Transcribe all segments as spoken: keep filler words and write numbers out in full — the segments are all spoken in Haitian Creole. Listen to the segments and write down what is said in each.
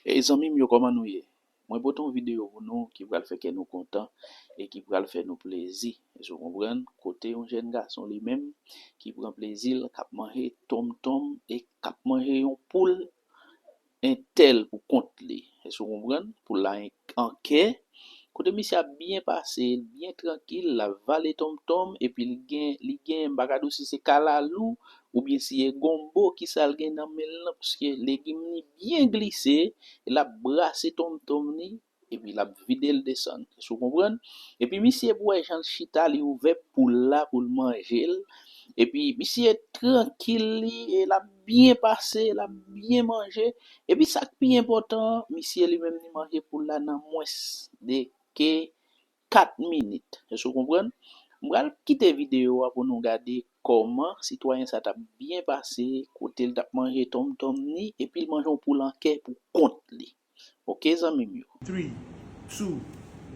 Ey zanmi m yo, kòman nou ye? Mwen pote yon videyo pou nou ki pral fè kè nou kontan e ki pral fè nou plezi. Èske w konprann? Kote yon jèn gason li menm ki pran plezi l, k ap manje tonmtonm e k ap manje yon poul entèl pou kont li. Èske w konprann? Poul la an kè. Kote misye ap byen pase, l byen trankil, l ap vale tonmtonm, epi li gen, li gen, m pa ka di w si se kalalou, oubyen si e gonbo, kisa l gen nan men l lan, paske legim li byen glise, e l ap brase tonmtonm li, epi l ap vide l desann. Èske w konprann? Epi misye pou wè jan l chita, li ouvè poul la pou l manje l. Epi misye trankil li, e l ap byen pase, l ap byen manje. Epi sa k pi enpòtan an, misye li menm li manje poul la nan mwens de ke kat minit. Èske w konprann? M pral kite videyo a pou nou gade kòman sitwayen sa t ap byen pase, kote l t ap manje tonmtonm ni, epi l manje yon poul an kè pou kont li. Oke, zanmi m yo. Three, two,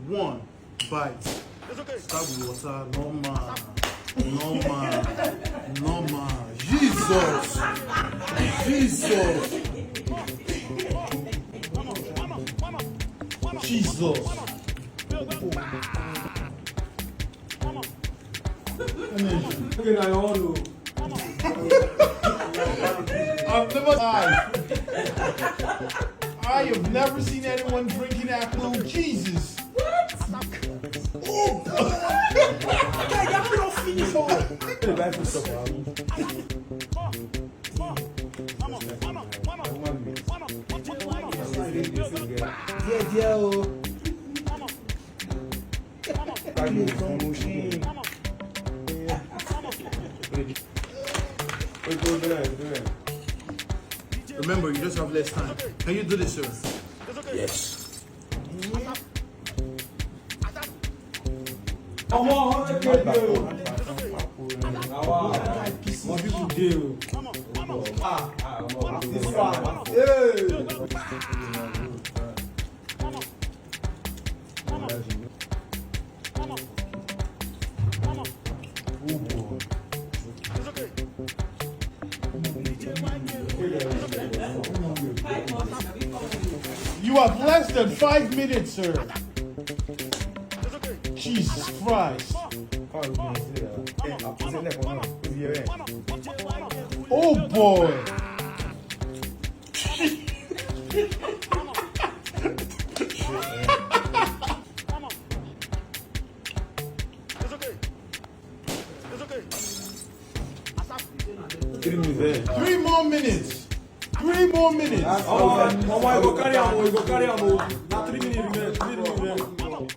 one, bite. Sa bwè sa, nòmal. Nòmal. Nòmal. Jesus. Jesus. Jesus. I've never, I, I have never seen anyone drinking apple. Jesus. What? Oh. Guy, y'all don't finish. Yeah, yeah, oh. Remember, you just have less time. Can you do this, sir? Yes. Ọmọ, ọmọ, ọmọ, ọmọ, ọmọ, ọmọ, ọmọ, ọmọ, ọmọ, this one. Hey. You have less than five minutes, sir. Jesus Christ. Oh boy. Three more minutes. Three more minutes. Ọmọ, ọmọ, e go kare amo, e go kare amo. Na three minutes remain, three minutes remain.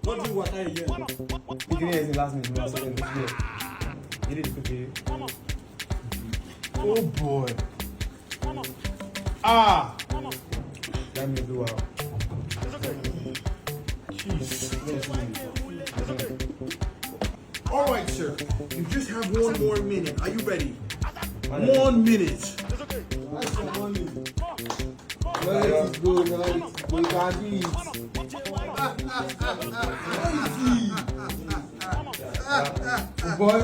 Don't drink water again. He didn't even last minute, no, second minute. He did it quickly. Oh boy. Ah! Let me do out. Jeez. All right, sir. You just have one more minute. Are you ready? One minute. Let's go, let's go, let's go. Boy,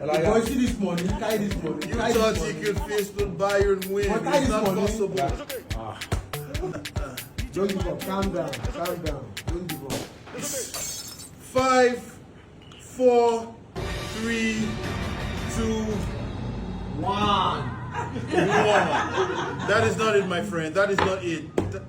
the boy see this money, he carry this money. You thought you could fist with Bayern Munich. It's not possible. Don't give up. Calm down. Calm down. Don't give up. Five, four, three, two, one. That is not it, my friend. That is not it. Th-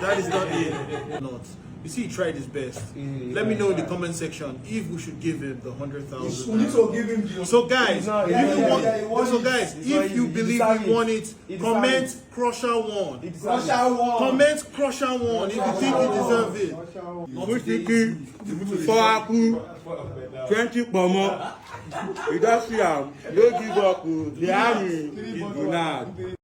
that is not it. Not. You see, he tried his best. Let me know in the comment section if we should give him the hundred thousand. We need to give him the. So guys, if you want, so guys, if you believe we want it, comment Crusher one. Crusher one. Comment Crusher one if you think he deserve it. Mwen se ki fò a kou, twenty kpòmò, idòsya, yo di bòkou, de ami, idonad.